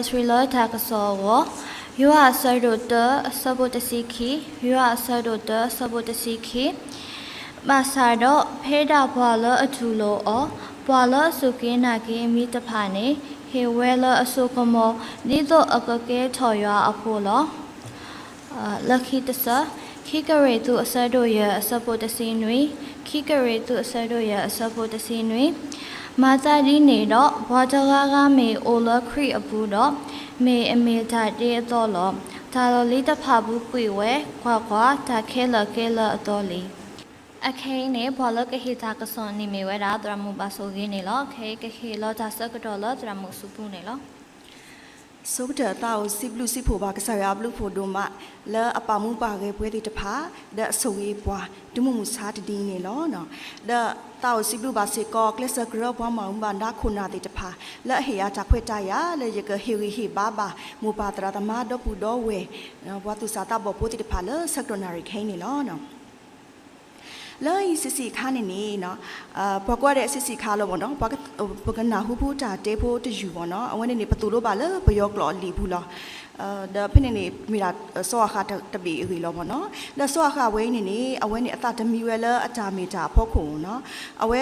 တၢ်ကစီၣ်လၢတၢ်ကစီၣ်အဂီၢ်, ယိၤဟၣ်အဆၢဒိၣ်တၢ အဆၢဖိတဆံခံ, ယိၤဟၣ်အဆၢဒိၣ်တၢ အဆၢဖိတဆံခံ, ဘၣ်ဆၣ်ဒီး ဖဲဒၣ်ပှၤလၢအတူၢ်လိာ်အီၤ, ပှၤလၢအစူၢ်က့ၤနာ်က့ၤအမံၤတဖၣ်န့ၣ်, ဟ့ၣ်ဝဲလၢအစိကမီၤ ဒ်သိးအကကဲထီၣ်ယွၤအဖိလီၤ. လၢခံတဆၢ, ခံကရံၣ်သူးအဆၢဒိၣ်ယဲၢ်အဆၢဖိတဆံနွံ, ခံကရံၣ်သူးအဆၢဒိၣ်ယဲၢ်အဆၢဖိတဆံနွံ, မၤသးဒ်န့ၣ်ဒီး ပှၤတဂၤဂၤမ့ၢ်အိၣ်လၢခရံာ်အပူၤဒီး, မ့ၢ်အမ့ၢ်တၢ်ဒ်အသီလီၤ. တၢ်လီၢ်လံၤတဖၣ်ပူၤကွံာ်ဝဲ, ကွၢ်ကွၢ်, တၢ်ခဲလၢာ်ကဲလၢအသီလံ. အခဲအံၤန့ၣ် ပှၤလၢကဟ့ၣ်တၢ်ကစီၣ်န့ၣ်မ့ၢ်ဝဲဒၣ် သရၣ်မုၣ်ဘၣ်ဆိၣ်ဂ့ၤန့ၣ်လီၤ. ခဲအံၤကဟ့ၣ်လီၤတၢ်ဆၢကတီၢ်လၢသရၣ်မုၣ်အစုပူၤန့ၣ်လီၤ. ဆိကတၢၢ်သးအိၣ်စံးဘျုးစံးဖှိၣ်ဘၣ်ကစၢ်ယွၤအဘျုးအဖှိၣ်ဒိၣ်မး လၢအပာ်မူပာ်ဂဲၤပှၤသ့ၣ်တဖၣ် ဒီးအဆိၣ်ဂ့ၤပှၤ တုၤမုၢ်မဆါတနံၤအံၤန့ၣ်လီၤ. ဒီးသးအိၣ်စံးဘျုးဘၣ်စ့ၢ်ကီး ကျဲးစၢးကရၢပှၤမၤအူမၤဒါခိၣ်နၢ်သ့ၣ်တဖၣ် လၢအဟ့ၣ်ယၤတၢ်ခွဲးတၢ်ယာ် လၢယကဟ့ၣ်ဂံၢ်ဟ့ၣ်ဘါဘၣ် မိၢ်ပၢ်သရၣ်သမါဒီပုၢ်ဒီဝဲၢ် ပှၤသူၣ်စၢ်သးဘီၣ်ဖိသ့ၣ်တဖၣ်လၢဆၢကတီၢ်နၣ်ရံၣ်ခဲအံၤန့ၣ်လီၤ. လၢအံၤဆံးဆံးအခါန့ၣ်န့ၣ် ပှၤကွၢ်ဒဲးအံၤဆံးဆံးအခါလီၤမ့ၢ်နီၤ, ပကနၢ်ဟူဖိတၢ်တဲဖိတယုၢ်မ့ၢ်နီၤ, အဝဲန့ၣ်န့ၣ် ပသိၣ်လိဘၣ်လၢပယီၤကျိာ်အလံာ်ပူၤလီၤ. ဒီးဖဲန့ၣ်န့ၣ် မ့ၢ်ဒၣ်စီၤအၤဃးတဘ့ၣ်အဂ့ၢ်လီၤမ့ၢ်နီၤ. ဒီးစီၤအၤဃးဝဲအံၤန့ၣ်န့ၣ် အဝဲန့ၣ်အသးတမံဝဲလၢအတၢ်မ့ၢ်တၢ်အဖီခိၣ်မ့ၢ်နီၤ. အဝဲ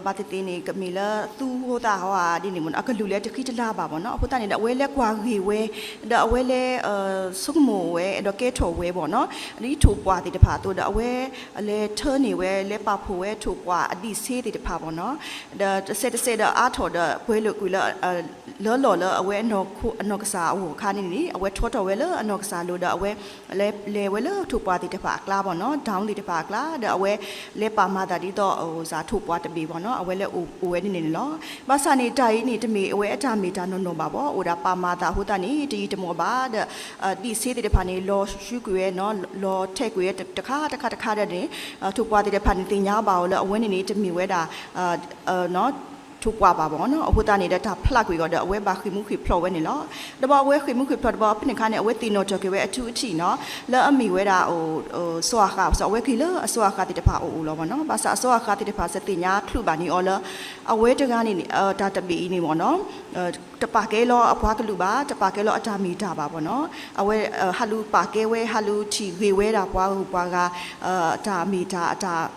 ဘၣ်သ့ၣ်သ့ၣ်န့ၣ် ကမ့ၢ်လၢသူဖိသၣ်ဟီဧါဒ်န့ၣ်မ့ၢ်နီၤ, အကလုၢ်လၢတဃံတလၤဘၣ်မ့ၢ်နီၤ. အဃိသတးန့ၣ်ဒီး အဝဲလဲၤကွၢ်ဂ့ၢ်ဝဲ ဒီးအဝဲလဲၤ ဆိကမိၣ်ဝဲ အဲၣ်ဒိးကဲထီၣ်ဝဲမ့ၢ်နီၤ, ဒ်ထိၣ်ပှၢ်သ့ၣ်တဖၣ်အသိးဒီး အဝဲလဲၤထၢန့ၢ်ဝဲ လဲၤပာ်ဖှိၣ်ဝဲထိၣ်ပှၢ်အဒံးဆှံသ့ၣ်တဖၣ်မ့ၢ်နီၤ. ဒီးတစဲးတစဲးဒီးအါထီၣ်ဒီးပှဲၤလိာ်ကွံာ်လၢ လၢလီၢ်လၢအဝဲအနီၢ်ကစၢ်အဂီၢ်အခါန့ၣ်န့ၣ် အဝဲထီထီၣ်ဝဲလၢအနီၢ်ကစၢ်အလိၤဒီး အဝဲလဲၤဝဲလၢထိၣ်ပှၢ်သ့ၣ်တဖၣ်အကျါမ့ၢ်နီၤ, ဒၢသ့ၣ်တဖၣ်အကျါ ဒီးအဝဲလဲၤပာ်မၤသးဒ်သိး ထိၣ်ပှၢ်တဘ့ၣ်မ့ၢ်နီၤ, အဝဲလဲၤအိၣ်ဝဲဒ်န့ၣ်န့ၣ်လီၤ. ဘၣ်ဆၣ်န့ၣ် တၢ်အံၤန့ၣ် တမ့ၢ်အဝဲအတၢ်မ့ၢ်တၢ်နီၢ်နီၢ်ဘၣ်ဘၣ်, အိၣ်ဒၣ်ပာ်မၤသးအဃိသတးန့ၣ် တယံာ်တမီၢ်ဘၣ်ဒီး ဒံးဆှံသ့ၣ်တဖၣ်န့ၣ် လီၤဆှုကွံာ်ဝဲနီၤ, လီၤထဲးကွံာ်ဝဲတခါတခါတခါဒီးန့ၣ် ထိၣ်ပှၢ်သ့ၣ်တဖၣ်န့ၣ် သ့ၣ်ညါဘၣ်အီၤလၢအဝဲန့ၣ်န့ၣ် တမ့ၢ်ဝဲဒၣ် ထိၣ်ပှၢ်ဘၣ်မ့ၢ်နီၤ. အဃိသတးန့ၣ်ဒီး တၢ်ဖျးကွံာ်အီၤဒီး အဝဲဘၣ်ဃ့ၢ်မူဃ့ၢ်ဖျိးဝဲန့ၣ်လီၤ. ဒီးဘၣ်အဝဲဃ့ၢ်မူဃ့ၢ်ဖျိးတဘျီ ဖဲန့ၣ်အခါန့ၣ် အဝဲသ့ၣ်နီၣ်ထီၣ်က့ၤဝဲအထူအထံးနီၤ, လၢအမ့ၢ်ဝဲဒၣ် စီၤအၤဃး အဝဲက့ၤလၢအစီၤအၤဃးသ့ၣ်တဖၣ်အအိၣ်လီၤမ့ၢ်နီၤ. ဘၣ်ဆၣ်အစီၤအၤဃးသ့ၣ်တဖၣ်စ့ၢ်သ့ၣ်ညါချုးဘၣ်န့ၢ်အီၤလၢ အဝဲတဂၤန့ၣ် တၢ်တဘ့ၣ်အံၤန့ၣ်မ့ၢ်နီၤ တပာ်ကဲလီၤအပှၤကလုာ်ဘၣ်, တပာ်ကဲလီၤအတၢ်မ့ၢ်တၢ်ဘၣ်မ့ၢ်နီၤ. အဝဲ ဟးလူၤပာ်ကဲဝဲ ဟးလူၤထံၣ်ဂ့ၤဝဲဒၣ်ပှၤဂုၤပှၤဂၤ တၢ်မ့ၢ်တၢ် အတၢ်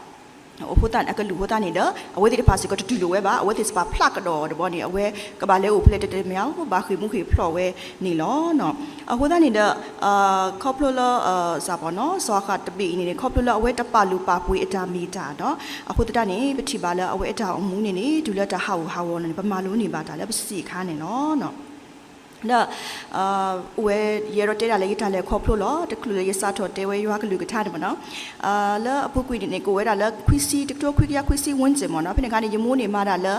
အဃိသတးန့ၣ် အကလုာ်အဃိသတးန့ၣ်ဒီး အဝဲသ့ၣ်တဖၣ်စ့ၢ်ကီးတတူၢ်လိာ်ဝဲဘၣ်, အဝဲသ့ၣ်စ့ၢ်ကီးဖျးကဒီးတဘျီန့ၣ် အဝဲကဘၣ်လဲၤအိၣ်ဖဲလဲၣ်တတဲမ့ၢ်ဧါ, ဘၣ်ဃ့ၢ်မူဃ့ၢ်ဖျိးဝဲန့ၣ်လီၤ. အဃိသတးန့ၣ်ဒီး ခီဖျိလၢ စးပီၤနီၤ စီၤအၤဃးတဘ့ၣ်အံၤန့ၣ်န့ၣ် ခီဖျိလၢအဝဲတပာ်လုၢ်ပာ်ပှ့ၤအတၢ်မ့ၢ်တၢ်ဒီး အဃိသတးန့ၣ် ပထံၣ်ဘၣ်လၢအဝဲအတၢ်အိၣ်မူန့ၣ်န့ၣ် တုၤလၢတၢ်ဟးဂူာ်ဟးဂီၤန့ၣ် ပမၤလိန့ၢ်ဘၣ်တၢ်လၢပဆံးဆံးအခါန့ၣ်လီၤ. ဒီး အိၣ်ဝဲ ယအဲၣ်ဒိးတဲဒၣ်လၢယတၢ်လဲၤခီဖျိလီၤ. တချုးလၢယစးထီၣ်တဲဝဲယွၤကလုၢ်ကထါန့ၣ်မ့ၢ်နီၤ, လၢအပူၤကွံာ်န့ၣ်န့ၣ် ကအိၣ်ဝဲဒၣ်လၢခွံဆံ တကထိခွံကယၤခွံဆံ ဝန်းကျင် မ့ၢ်နီၤ. ဖဲန့ၣ်အခါန့ၣ် ယမိၢ်န့ၣ်မၤဒၣ်လၢ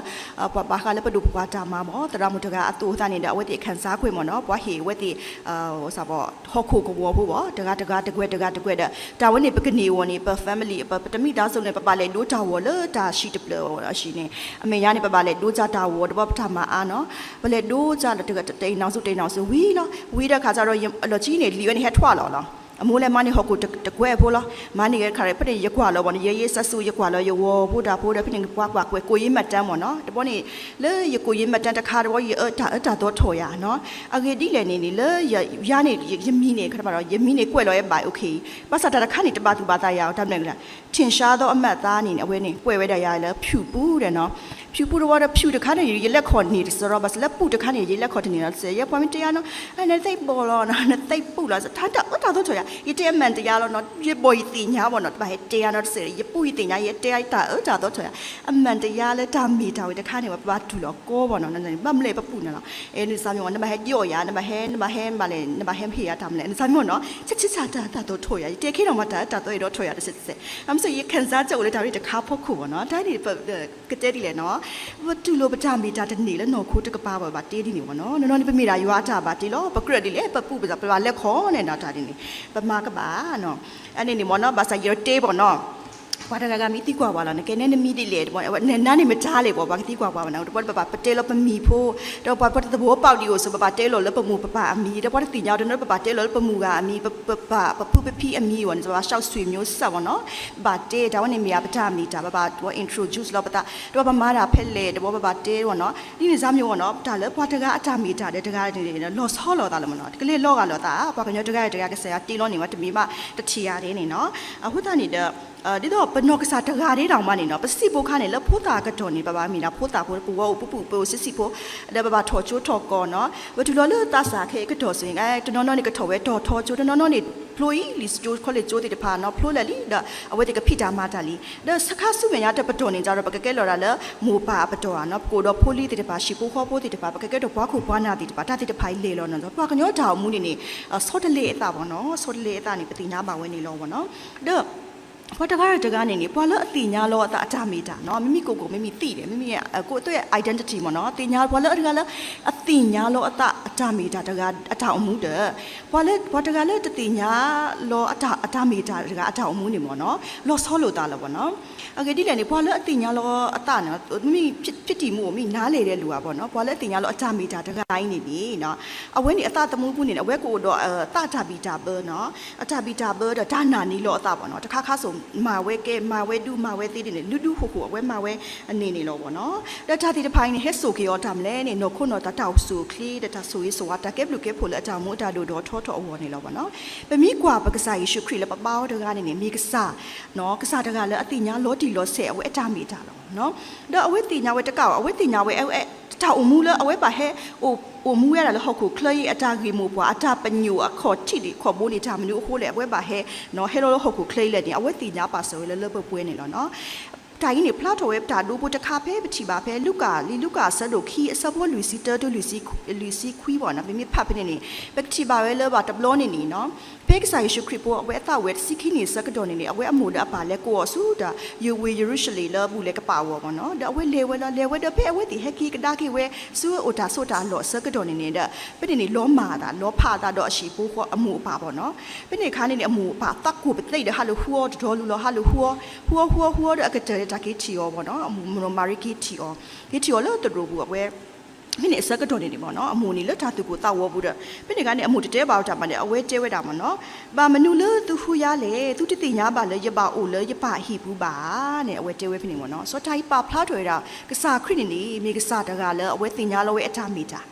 ပှၤဘၣ်ဃးလၢပဒိၣ်ပပှၢ်တၢ်မၤမ့ၢ် သရၣ်မုၣ်တဂၤအသိးအသးန့ၣ်ဒီး အဝဲသ့ၣ် ခံစားခွင့် မ့ၢ်နီၤ, ပှၤဟ့ၣ်အဝဲသ့ၣ် ဟီၣ်ခိၣ်ကဝီၤဖိဘၣ် တဂၤတဂၤတကွဲး တဂၤတကွဲးဒီး တၢ်ဝဲန့ၣ် ပကန့ၢ်အဂီၢ်န့ၣ် ပ family ပတမံၤသးစူၤန့ၣ် ပဘၣ်လဲၤဒိတၢ်ဂီၤလၢတၢ်ဆံးတဖျၢၣ်အံၤန့ၣ် အမဲာ်ညါန့ၣ် ပဘၣ်လဲၤဒိတၢ်ဂီၤတဘျီ ပတၢ်မၤအါနီၤ, ပလဲၤဒိတၢ်လၢတ တအိမ်ထောင်စု တအိမ်ထောင်စု ဝံၤလီၤ. ဝံၤဒီးခါစ့ၢ်ဒီး အလီၢ်ခံန့ၣ် လံာ်ဝဲန့ၣ်ဟဲထွဲလီၤလီၤ. အမိၢ်လဲၤမၤန့ၢ်ဟီၣ်ခိၣ်တကွဲးဖိလီၤ. မၤန့ၢ်ဂ့ၤတခါဒီး ဖဲန့ၣ်ယကွၢ်လီၤဘၣ်န့ၣ် ယဲယစးစူၤ ယကွၢ်လီၤယဂီၤဖိတၢ်ဖိဒီး ဖဲန့ၣ် ပှၤကွၢ်ကွဲး ကိုယ်ရေးမှတ်တမ်း မ့ၢ်နီၤ. တဘျီန့ၣ် လၢယ ကိုယ်ရေးမှတ်တမ်း တခါတဘျီ ယတၢ်အၢတၢ်သီထီၣ်ယၤနီၤ. အဂ့ၢ်ဒ်လဲၣ်န့ၣ်န့ၣ် လၢယၤန့ၣ် ယမံၤန့ၣ် ခီတဘၣ်ဒီး ယမံၤန့ၣ်ကွဲးလီၤဝဲ ဘၣ် okay, ဘၣ်ဆၣ်တၢ်တခါန့ၣ် တဘၣ်သူၣ်ဘၣ်သးယၤအီၤ တၢ်မနုၤလဲၣ် ထင်ရှားသောအမှတ်အသား န့ၣ် အဝဲန့ၣ် ကွဲးဝဲဒၣ်ယၤလၢ ဖြူပူၤ ဒီးနီၤ. ဖြူပူၤတဘျီဒီး ဖြူတခါန့ၣ် ယလဲၤခီၣ်န့ၢ်တစဲးဒီး ဘၣ်ဆၣ်လၢပူၤတခါန့ၣ် ယလဲၤခီၣ်တန့ၢ်လီၤတစဲး ယဲပှၤမ့ၢ်တဲယၤနီၤ နသ့ၣ်ဘီၣ်လီၤနီၤ နသ့ၣ်ပူၤလီၤ တၢ်အၢတၢ်သီထီၣ်ယၤ ယတဲအမှန်တရားလီၤနီၤ ယဘီၣ်ယသ့ၣ်ညါဘၣ်နီၤ တဘၣ်ဟဲတဲယၤနီၤတစဲး ယပူၤယသ့ၣ်ညါ ယတဲတၢ်အၢတၢ်သီထီၣ်ယၤ အမှန်တရားလၢတၢ်မ့ၢ်တၢ်ဝဲတခါန့ၣ် ပဘၣ်တူၢ်လီၤကီဘၣ်နီၤ ဘၣ်မနုၤလဲၣ်ပပူၤန့ၣ်လီၤ အဲ နစၢ်မ့ၢ် နဘၣ်ဟဲယီၣ်ယၤ နဘၣ်ဟဲ နဘၣ်ဟဲမၤလဲၣ် နဘၣ်ဟဲမ့ၢ်ဟ့ၣ်ယၤတၢ်မနုၤလဲၣ် နစၢ်မ့ၢ်နီၤ ဆဆဆ တၢ်အၢတၢ်သီထီၣ်ယၤ ယတဲခဲနီၤမး တၢ်အၢတၢ်သီအဲၣ်ဒိးထီၣ်ယၤတစဲးတစဲး အမ့ၢ်စ့ၢ် ယ ခံစားချက် အိၣ်လၢတၢ်ဝဲတခါဖီခိၣ်ဘၣ်နီၤ တၢ်န့ၣ် ကတဲဒ်လဲၣ်နီၤ ပတူၢ်လိာ်ပတၢ်မ့ၢ်တၢ်တန့ၢ်လၢနီၢ်ခိတကပၤဘၣ် ဘၣ်တဲဒ်န့ၣ်ဘၣ်နီၤ နီၢ်နီၢ်န့ၣ် ပမ့ၢ်ဒၣ်ယွၤအတၢ်ဘၣ်တ့လီၤ ပကြၢးဒ်လဲၣ် ပပူၤပသး ပဘၣ်လဲၤခီၣ်န့ၢ်နီၤ တၢ်ဒ်န့ၣ် ပမၤကဘၣ်နီၤ အန့ၣ်န့ၣ်မ့ၢ်နီၤ ဘၣ်ဆၣ်ယတဲဘၣ်နီၤ ပှၤတဂၤဂၤမ့ၢ်သံကွၢ်ပှၤလီၤ နကဲနဲနမံၤဒ်လဲၣ်, နနါန့ၣ်မတၤလဲၣ် ပှၤ ပှၤကသံကွၢ်ပှၤဘၣ်န့ၣ် တဘျီဒီးပဘၣ်ပတဲလီၤပမံၤဖိ, ဒီးပှၤ ပှၤတသဘိပာ်ဒံးအိၣ် so ပဘၣ်တဲလီၤလၢပမိၢ်ပပၢ်အမံၤ, ဒီးပှၤတသ့ၣ်ညါတနီၤ ပဘၣ်တဲလီၤလၢပမိၢ်ဂၤအမံၤ, ပပၢ် ပဖုပဖံအမံၤအဂီၢ်န့ၣ် ပဘၣ် shout ဆွေမျိုးဆက် ဘၣ်နီၤ, ဘၣ်တဲတၢ်ဝဲန့ၣ်မ့ၢ်အပတၢ်မ့ၢ်တၢ် ပဘၣ် introduce လီၤပသး, ဒီးပမၤတၢ်ဖဲလဲၣ် ဒီးပဘၣ်တဲဝဲနီၤ, ဒ်န့ၣ်စါမ့ၢ်ဝဲနီၤ တၢ်လၢပှၤတဂၤအတၢ်မ့ၢ်တၢ်ဒီးတဂၤန့ၣ် လီၤဆီလိာ်သးလီၤမ့ၢ်နီၤ, တကလဲၤလီၤဂာ်လိာ်သး ပှၤကညီတဂၤတဂၤကစၢ်ယွၤတ့လီၤန့ၣ်ဝဲ တမ့ၢ်ဘၣ်တထံၣ်ဧါဒ်န့ၣ်နီၤ, အဃိသတးန့ၣ်ဒီး ဒ်သိးပနီၢ်ကစၢ်တဂၤဒၣ်မးန့ၣ်နီၤ ပစံၣ်ဖိခါန့ၣ် လၢဖိသၣ်အကတီၢ်န့ၣ် ပဘၣ်မ့ၢ်ဒၣ်ဖိသၣ်ဖိ ပဝဲအိၣ်ပူၤပူၤ ပအိၣ်စံးစံးဖိ, ဒီးပဘၣ်ထီၣ်ကၠိထီၣ်ကီၢ်နီၤ, ပတုၤလီၤလၢသးစၢ်ခဲအံၤကတီၢ်စ့ၢ် တနီၤနီၤန့ၣ်ကထီၣ်ဝဲတီၤထီကၠိ တနီၤနီၤန့ၣ် ဖျိအံၤလံ college ကၠိသ့ၣ်တဖၣ်နီၤ ဖျိလၢာ်လံ ဒီးအဝဲသ့ၣ်ကဖံးတၢ်မၤတၢ်လံ, ဒီးဆခါဆူမဲာ်ညါတပတီၢ်န့ၣ် ကဒီးပကကဲလီၤဒၣ်လၢ မိၢ်ပၢ်အပတီၢ်ဧါနီၤ ပကအိၣ်ဒီးဖိလံၤသ့ၣ်တဖၣ် ဟံၣ်ဖိဃီဖိသ့ၣ်တဖၣ် ပကကဲထီၣ်ပှၤခိၣ်ပှၤနၢ်သ့ၣ်တဖၣ် တၢ်သ့ၣ်တဖၣ်အံၤလဲၤလီၤနီၤ ပှၤကညီတၢ်အိၣ်မူန့ၣ်န့ၣ် ဆီတလဲအသးဘၣ်နီၤ ဆီတလဲအသးန့ၣ် ပသ့ၣ်ညါဘၣ်ဝဲန့ၣ်လီၤဘၣ်နီၤ, ဒီး ပှၤတဂၤတဂၤန့ၣ်န့ၣ် ပှၤလၢအသ့ၣ်ညါလီၤအသးအတၢ်မ့ၢ်တၢ်နီၤ မ့မ့ၢ်ကိၣ်ကိၣ် မ့မ့ၢ်သံၣ်ဒီး မ့မ့ၢ်ကိၣ်သွဲၣ် identity မ့ၢ်နီၤ သ့ၣ်ညါ ပှၤလၢအတဂၤလၢ အသ့ၣ်ညါလီၤအသးအတၢ်မ့ၢ်တၢ်တဂၤအတၢ်အိၣ်မူဒီး ပှၤလၢ ပှၤတဂၤလၢတသ့ၣ်ညါလီၤအတၢ် အတၢ်မ့ၢ်တၢ်တဂၤအတၢ်အိၣ်မူန့ၣ်မ့ၢ်နီၤ လီၤဆီလိာ်သးလီၤဘၣ်နီၤ, အဂ့ၢ်ဒ်လဲၣ်န့ၣ် ပှၤလၢအသ့ၣ်ညါလီၤအသးန့ၣ် မ့မ့ၢ်ဖံးတံၢ်မူအိၣ် မ့ၢ်နားလည်တဲ့လူ ဘၣ်နီၤ ပှၤလၢအသ့ၣ်ညါလီၤအတၢ်မ့ၢ်တၢ်တဂၤအံၤန့ၣ်န့ၣ် အဝဲန့ၣ်အသးသမူပူၤန့ၣ် အဝဲကအိၣ်ဒီးအသးတၢ်ဘံၣ်တၢ်ဘၢနီၤ အတၢ်ဘံၣ်တၢ်ဘၢဒီးတၢ်နာ်န့ၢ်လီၤအသးဘၣ်နီၤ တခါခါစိၤ မၤဝဲကဲ မၤဝဲဒူ မၤဝဲသ့ဒ်န့ၣ် ဒူဒူဃိဃိ အဝဲမၤဝဲန့ၣ်န့ၣ်လီၤဘၣ်နီၤ, ဒီးတၢ်သ့ၣ်တဖၣ်အံၤန့ၣ် ဟဲစိာ်က့ၤအီၤတၢ်မနုၤလဲၣ်န့ၣ် နီၢ်ခိနီၢ်သးတၢ်အိၣ်ဆူၣ်အိၣ်ချ့ ဒီးတၢ်ဆိၣ်ဂ့ၤဆိၣ်ဝါ တၢ်ကဲဘျုးကဲဖှိၣ်လၢအတၢ်အိၣ်မူအတၢ်ဒိၣ်ဒိၣ်ထီထီၣ်အဂီၢ်န့ၣ်လီၤဘၣ်နီၤ, ပမ့ၢ်ကွၢ်ပကစၢ်ယ့ၣ်ၡူးခရံာ်လၢပဘါအီၤတဂၤန့ၣ်န့ၣ် မ့ၢ်ကစၢ် ကစၢ်တဂၤလၢအသ့ၣ်ညါလီၤတံၢ်လီၤဆဲးအဝဲအတၢ်မ့ၢ်တၢ်လီၤနီၤ, ဒီးအဝဲသ့ၣ်ညါဝဲတကးဘၣ် အဝဲသ့ၣ်ညါဝဲ တၢ်အိၣ်မူလၢအဝဲဘၣ်ဟဲ အိၣ်မူဝဲဒၣ်လၢဟီၣ်ခိၣ်ချၢအံၤ အတၢ်ဂ့ၢ်မိၢ်ပှၢ် အတၢ်ပညိၣ်အခီၣ်ထံးဒံးခီၣ်ဘိန့ၣ် တၢ်မနုၤအဃိလဲၣ် အဝဲဘၣ်ဟဲ ဟဲလီၤလၢဟီၣ်ခိၣ်ချၢအံၤလဲၣ်န့ၣ် အဝဲသ့ၣ်ညါပာ်စၢၤဝဲလၢလၢပှဲၤပှဲၤန့ၣ်လီၤနီၤ. တၢ်အံၤန့ၣ် ဖျါထီၣ်ဝဲပတၢ်ဒိဖိတခါဖဲပထံၣ်ဘၣ်ဖဲလူၤကၣ် လံာ်လူၤကၣ်အဆၢဒိၣ်ခံ အဆၢဖိလွံၢ်ဆံတၢ တုၤလွံၢ်ဆံခွံဘၣ်နီၤ ပမ့ၢ်ဖးဖဲန့ၣ်န့ၣ် ပကထံၣ်ဘၣ်ဝဲလၢဘၣ်တဘျီန့ၣ်န့ၣ်နီၤ ဖဲကစၢ်ယ့ၣ်ၡူးခရံာ်ဖိ အဝဲအသးအိၣ်ဝဲတဆံခံနံၣ်အဆၢကတီၢ်န့ၣ်န့ၣ် အဝဲအမိၢ်ဒီးအပၢ်လဲၤကိးအီၤဆူတၢ် ယဝ့ၢ်ယရူၤၡလ့ၣ်လၢဘူၣ်လဲၤကပာ်အဂီၢ်ဘၣ်နီၤ ဒီးအဝဲလဲၤဝဲလီၤ လဲၤဝဲဒီး ဖဲအဝဲသ့ၣ်ဟဲက့ၤကဒါက့ၤဝဲ ဆူအတၢ်စိတၢ်ကမီၤအဆၢကတီၢ်န့ၣ်န့ၣ်ဒီး ဖဲန့ၣ်န့ၣ် လီၤမၢ်အသး လီၤဖးအသးဒီးအဟံၣ်ဖိဃီအမိၢ်အပၢ်ဘၣ်နီၤ ဖဲန့ၣ်အခါန့ၣ်န့ၣ် အမိၢ်အပၢ်သးကိၢ်ပသ့ဒီး ဟးလိာ်ဃုအီၤတတီၤလူၤလီၤ ဟးလိာ်ဃုအီၤ ဃုအီၤဃုအီၤဃုအီၤဒီး အကတၢၢ်န့ၣ် တၢ်က့ၤထံၣ်အီၤဘၣ်နီၤ အမိၢ်မၢ်ရံက့ၤထံၣ်အီၤ က့ၤထံၣ်အီၤလၢသရိာ်ပူၤ အဝဲ ဖဲန့ၣ်အဆၢကတီၢ်န့ၣ်န့ၣ်ဘၣ်နီၤ အမိၢ်န့ၣ်လၢတၢ်သူၣ်ကိၢ်သးဂီၤပူၤဒီး ဖဲန့ၣ်အခါန့ၣ် အမိၢ်တတဲဘၣ်အီၤတၢ်ဘၣ်န့ၣ် အဝဲတဲဝဲဒၣ်မ့ၢ်နီၤ ဘၣ်မနုၤလၢသုဃုယၤလဲၣ် သုတသ့ၣ်ညါဘၣ်လၢယဘၣ်အိၣ်လၢယပၢ်အဟံၣ်ပူၤဘၣ်ဧါန့ၣ် အဝဲတဲဝဲဖဲန့ၣ်မ့ၢ်နီၤ စီၤတၢ်အံၤပာ်ဖျါထီၣ်ဝဲဒၣ် ကစၢ်ခရံာ်န့ၣ်န့ၣ် မ့ၢ်ကစၢ်တဂၤလၢအဝဲသ့ၣ်ညါလီၤဝဲအတၢ်မ့ၢ်တၢ်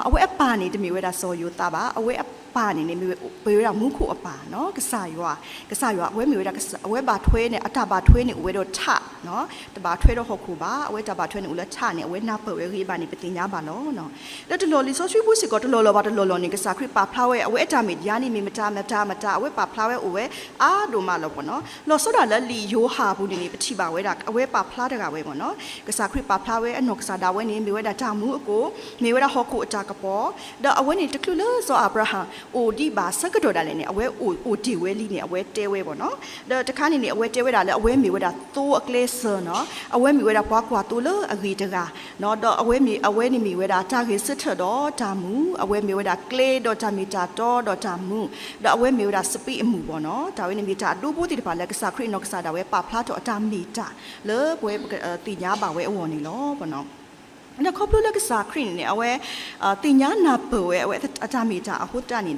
အဝဲအပၢ်န့ၣ် တမ့ၢ်ဝဲဒၣ်စီၤယိၤသးဘၣ် အဝဲအပၢ်န့ၣ်န့ၣ် မ့ၢ်ဝဲဒၣ်မူခိၣ်အပၢ်နီၤ ကစၢ်ယွၤ ကစၢ်ယွၤ အဝဲမ့ၢ်ဝဲဒၣ် အဝဲဘၣ်ထွဲန့ၣ် အတၢ်ဘၣ်ထွဲန့ၣ် အိၣ်ဝဲဒီးထး တဘၣ်ထွဲဒီးဟီၣ်ခိၣ်ဘၣ် အဝဲတၢ်ဘၣ်ထွဲန့ၣ်အိၣ်လၢထးန့ၣ် အဝဲနၢ်ပၢၢ်ဝဲအဂ့ၢ်ဘၣ်န့ၣ် ပသ့ၣ်ညါဘၣ်လီၤ. လၢတလီၢ်လံာ်စီဆှံပူၤစ့ၢ်ကီး တလီၢ်လီၢ်ဘၣ်တလီၢ်လီၢ်န့ၣ် ကစၢ်ခရံာ်ပာ်ဖျါဝဲ အဝဲအတၢ်မ့ၢ်တၢ်န့ၣ် မ့ၢ်မတၤမတၤမတၤ အဝဲပာ်ဖျါဝဲအိၣ်ဝဲအါဒိၣ်မးလီၤမ့ၢ်နီၤ. လီၤဆီဒၣ်လၢလံာ်ယိၤဟၣ်အပူၤန့ၣ်န့ၣ် ပထံၣ်ဘၣ်ဝဲဒၣ် အဝဲပာ်ဖျါတဂၤဝဲမ့ၢ်နီၤ. ကစၢ်ခရံာ်ပာ်ဖျါဝဲအနီၢ်ကစၢ်ဒၣ်ဝဲန့ၣ် မ့ၢ်ဝဲဒၣ်တၢ်မူအကိၣ် မ့ၢ်ဝဲဒၣ်ဟီၣ်ခိၣ်အတၢ်ကပီၤ ဒီးအဝဲန့ၣ်တချုးလၢစီၤအၤဘြၤဟၣ်အိၣ်ဒံးဘၣ်ဆၢကတီၢ်ဒၣ်လဲာ်န့ၣ် အဝဲအိၣ်တ့ၢ်ဝဲလံန့ၣ် အဝဲတဲဝဲမ့ၢ်နီၤ. ဒီးတခါန့ၣ်န့ၣ် အဝဲတဲဝဲဒၣ်လၢအဝဲမ့ၢ်ဝဲဒၣ်သိအကျဲစၢၤနီၤ, အဝဲမ့ၢ်ဝဲဒၣ်ပှၤကွၢ်သိလၢအဂ့ၤတဂၤ ဒီးအဝဲမ့ၢ် အဝဲန့ၣ်မ့ၢ်ဝဲဒၣ်တၢ်ဂ့ၤဆၢထၢၣ်ဒီးတၢ်မူ, အဝဲမ့ၢ်ဝဲဒၣ်ကျဲဒီးတၢ်မ့ၢ်တၢ်တီဒီးတၢ်မူ, ဒီးအဝဲမ့ၢ်ဝဲဒၣ်စပံးအမုၢ်ဘၣ်နီၤ. တၢ်ဝဲန့ၣ်မ့ၢ်တၢ်အဒိဖိသ့ၣ်တဖၣ်လၢကစၢ်ခရံာ်အနီၢ်ကစၢ်ဒၣ်ဝဲပာ်ဖျါထီၣ်အတၢ်မ့ၢ်တၢ်လၢပဝဲပကသ့ၣ်ညါဘၣ်ဝဲအဂီၢ်န့ၣ်လီၤ. ဒီးခီဖျိလၢကစၢ်ခရံာ်န့ၣ်န့ၣ် အဝဲ သ့ၣ်ညါနၢ်ပၢၢ်ဝဲအဝဲအတၢ်မ့ၢ်တၢ်အဃိသတးန့ၣ်ဒီး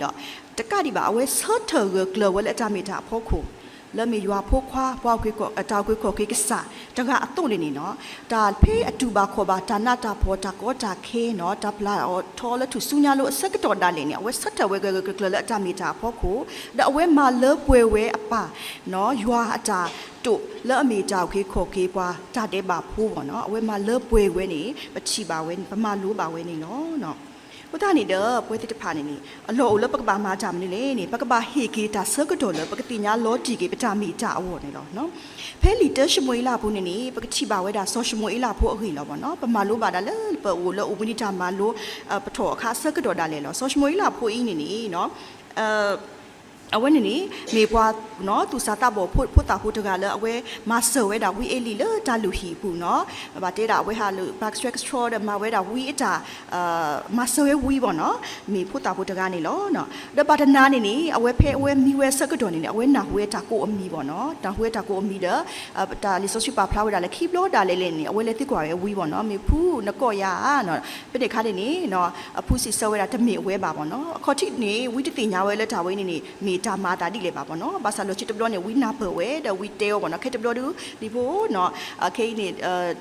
တကးဒံးဘၣ် အဝဲဆၢထၢၣ်ဂၢၢ်ကျၢၤဝဲလၢအတၢ်မ့ၢ်တၢ်အဖီခိၣ် လၢမ့ၢ်ယွၤဖိခွါ ပှၤတၢ်အုၣ်က့ၤခီၣ်က့ၤကစၢ်တဂၤအသိးန့ၣ်န့ၣ်နီၤ, တၢ်ဖဲအတူၢ်ဘၣ်ခီၣ်ဘၣ် တၢ်နးတၢ်ဖှီၣ် တၢ်ကီတၢ်ခဲနီၤ တၢ်ပျၢ်အီၤထီလၢထူၣ်စုညါလိအဆၢကတီၢ်ဒၣ်လဲာ်န့ၣ် အဝဲဆၢထၢၣ်ဝဲဂၢၢ်ဂၢၢ်ကျၢၤကျၢၤလၢအတၢ်မ့ၢ်တၢ်အဖီခိၣ် ဒီးအဝဲမၤလၢပှဲၤဝဲအပၢ် ယွၤအတၢ်တိာ်လၢအမ့ၢ်တၢ်အုၣ်က့ၤခီၣ်က့ၤပှၤတၢ်ဒဲးဘးဖိဘၣ်နီၤ, အဝဲမၤလၢပှဲၤဝဲန့ၣ် ပထံၣ်ဘၣ်ဝဲန့ၣ် ပမၤလိဘၣ်ဝဲန့ၣ်လီၤ. အဃိသတးန့ၣ်ဒီး ပဝဲသ့ၣ်တဖၣ်န့ၣ်န့ၣ် အလီၢ်အိၣ်လၢပကဘၣ်မၤတၢ်မနုၤလဲၣ်န့ၣ် ပကဘၣ်ဟ့ၣ်က့ၤတၢ်ဆၢကတီၢ်လၢ ပကသ့ၣ်ညါလီၤတံၢ်က့ၤပတၢ်မ့ၢ်တၢ်အဂီၢ်န့ၣ်လီၤ. ဖဲလံာ်တၢၡမူၤအ့လးအပူၤန့ၣ်န့ၣ် ပကထံၣ်ဘၣ်ဝဲဒၣ်စီၤၡမူၤအ့လးဖိအဂ့ၢ်လီၤဘၣ်နီၤ, ပမၤလိဘၣ်ဒၣ်လၢပအိၣ်လၢအိၣ်ဘှံးနံၤတၢ်မၤလိ ပထီၣ်အခါဆၢကတီၢ်ဒၣ်လဲာ်လီၤ. စီၤၡမူၤအ့လးဖိအံၤန့ၣ်န့ၣ် အ အဝဲန့ၣ်န့ၣ် မ့ၢ်ပှၤ သူၣ်စၢ်သးဘီၣ်ဖိသၣ်ဖိတဂၤလၢအဝဲမၤစၢၤဝဲဒၣ်ဝံအ့လံလၢတၢ်လုၢ်ဟံၣ်အပူၤနီၤ. ဘၣ်တဲဒၣ်အဝဲဟးလၢ ဘၣ်ကဆှဲကဆှီဒီးမၤဝဲဒၣ်ဝံအတၢ် မၤစၢၤဝဲဝံဘၣ်နီၤ, မ့ၢ်ဖိသၣ်ဖိတဂၤန့ၣ်လီၤ. ဒီးဘၣ်တနၤန့ၣ်န့ၣ် အဝဲဖဲအဝဲမံဝဲအဆၢကတီၢ်န့ၣ်န့ၣ် အဝဲနၢ်ဟူဝဲတၢ်ကိးအမံၤဘၣ်နီၤ, နၢ်ဟူဝဲတၢ်ကိးအမံၤဒီး တၢ်လံာ်စီဆှံပာ်ဖျါဝဲဒၣ်လၢခံဘျီဒၣ်လဲာ်လဲာ်န့ၣ် အဝဲလဲၤသံကွၢ်ဝဲဝံဘၣ်နီၤ, မ့ၢ်ဖုနကိးယၤဧါနီၤ. ဖဲန့ၣ်အခါန့ၣ်န့ၣ် အဖုစံးဆၢဝဲဒၣ်တမ့ၢ်အဝဲဘၣ်ဘၣ်နီၤ. အခီၣ်ထံးန့ၣ် ဝံတသ့ၣ်ညါဝဲလၢတၢ်ဝဲန့ၣ်န့ၣ် မ့ၢ်တၢ်မၤအသးဒ်လဲၣ်ဘၣ်ဘၣ်နီၤ. ဘၣ်ဆၣ်လီၢ်ခံတဘျီန့ၣ် ဝံနၢ်ပၢၢ်ဝဲဒီးဝံတဲအီၤဘၣ်နီၤ, ခဲတဘျီဒုး ဒ်ဖိနီၤ, ခဲအံၤန့ၣ်